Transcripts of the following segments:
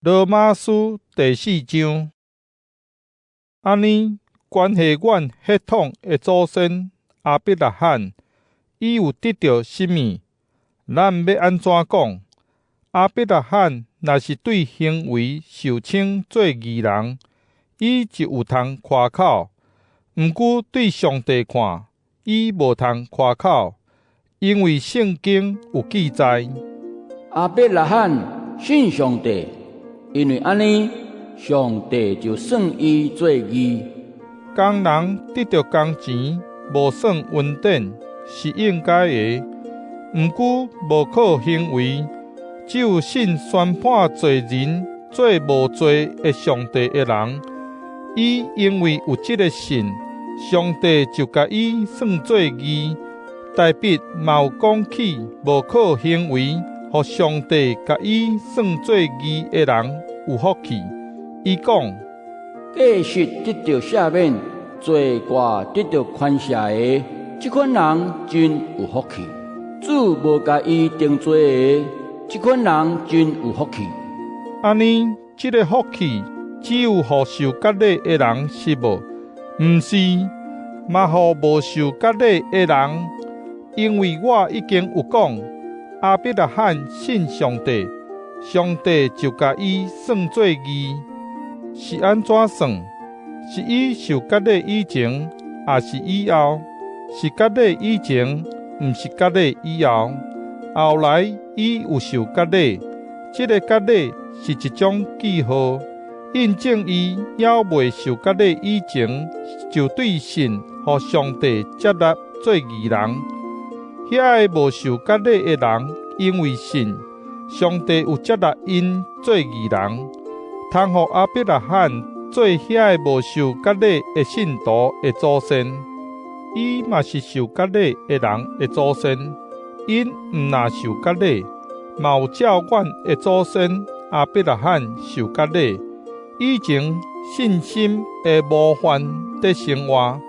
羅馬書第四章，按呢，關係阮血統的祖先亞伯拉罕，伊有得著啥物？咱欲按怎講？亞伯拉罕若是對行為受稱做義人，伊就有通誇口；毋過對上帝看，伊無通誇口，因為聖經有記載：亞伯拉罕信上帝。因為按呢，上帝就算伊做義。工人得著工錢，無算恩典，是應該的。毋過無靠行為，只有信宣判罪人做無罪的上帝的人，伊因為有這个信，上帝就共伊算做義。大衛嘛有講起無靠行為，予上帝共伊算做義的人有福氣。伊講：過失得著赦免，罪過得著寬赦的，這款人真有福氣。主無共伊定罪的，這款人真有福氣。按呢，這个福氣只有予受割禮的人是無？毋是，嘛予無受割禮的人。因為我已經有講，亞伯拉罕信上帝，上帝就共伊算做義。是按怎算？是伊受割禮以前，抑是以後？是割禮以前，毋是割禮以後。後來伊有受割禮，這个割禮是一種記號，印證伊猶未受割禮以前，就對信予上帝接納做義人。遐个無受割禮的人，因為信，上帝有接納𪜶做義人，通予亞伯拉罕做遐个無受割禮的信徒的祖先。伊嘛是受割禮的人的祖先，𪜶毋若受割禮，嘛有照阮的祖先亞伯拉罕受割禮，以前信心的模範佇生活。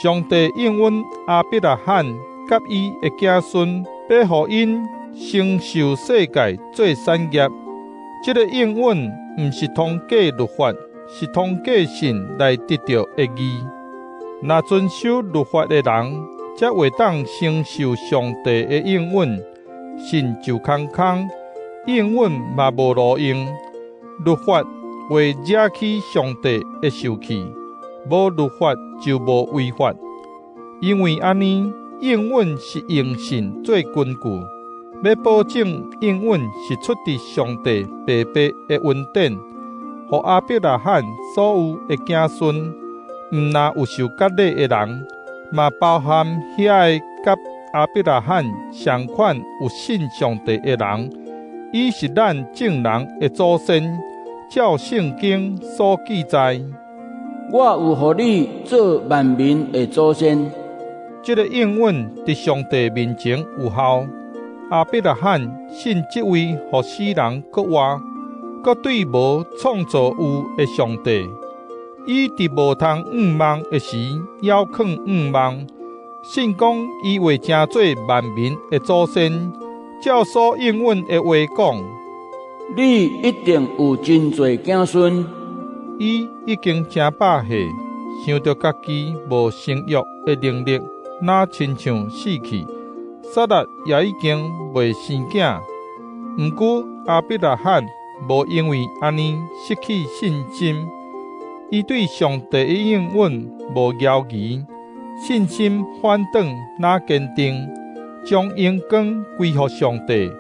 上帝應允亞伯拉罕佮伊的子孫，欲予𪜶承受世界做產業。這个應允毋是通過律法，是通過信來得著的義。若遵守律法的人，才會當承受上帝的應允，信就空空，應允嘛無路用。律法會惹起上帝的受氣，無律法就無違法。因為按呢，應允是用信做根據，欲保證應允是出佇上帝白白的恩典，予亞伯拉罕所有的子孫，毋若有受割禮的人，嘛包含遐个佮亞伯拉罕仝款有信上帝的人，伊是咱眾人的祖先，照聖經所記載：我有予你做萬民的祖先。這个應允佇上帝面前有效。亞伯拉罕信這位予死人閣活、閣對無創造有的上帝。伊佇無通向望的時，猶囥向望，信講伊會成做萬民的祖先。照所應允的話講：你一定有真濟子孫。伊已經誠百歲，想著家己無生育的能力，若親像死去，撒辣也已經袂生囝。毋過亞伯拉罕無因為按呢失去信心，伊對上帝的應允無猶疑，信心反轉若堅定，將榮光歸予上帝。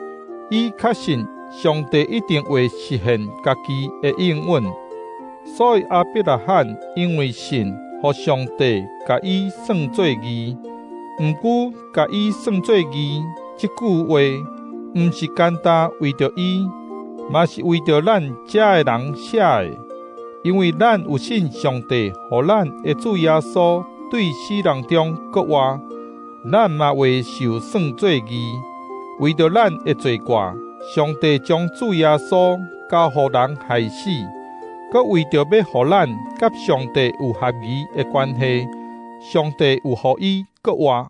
伊確信上帝一定會實現家己的應允，所以亞伯拉罕因為信，予上帝共伊算做義。毋過，共伊算做義這句話，毋是干焦為著伊，嘛是為著咱遮的人寫的。因為咱有信上帝，予咱的主耶穌對死人中閣活，咱嘛會受算做義。為著咱的罪過，上帝將主耶穌交予人害死，閣為著欲予咱佮上帝有合宜的關係，上帝又予伊閣活。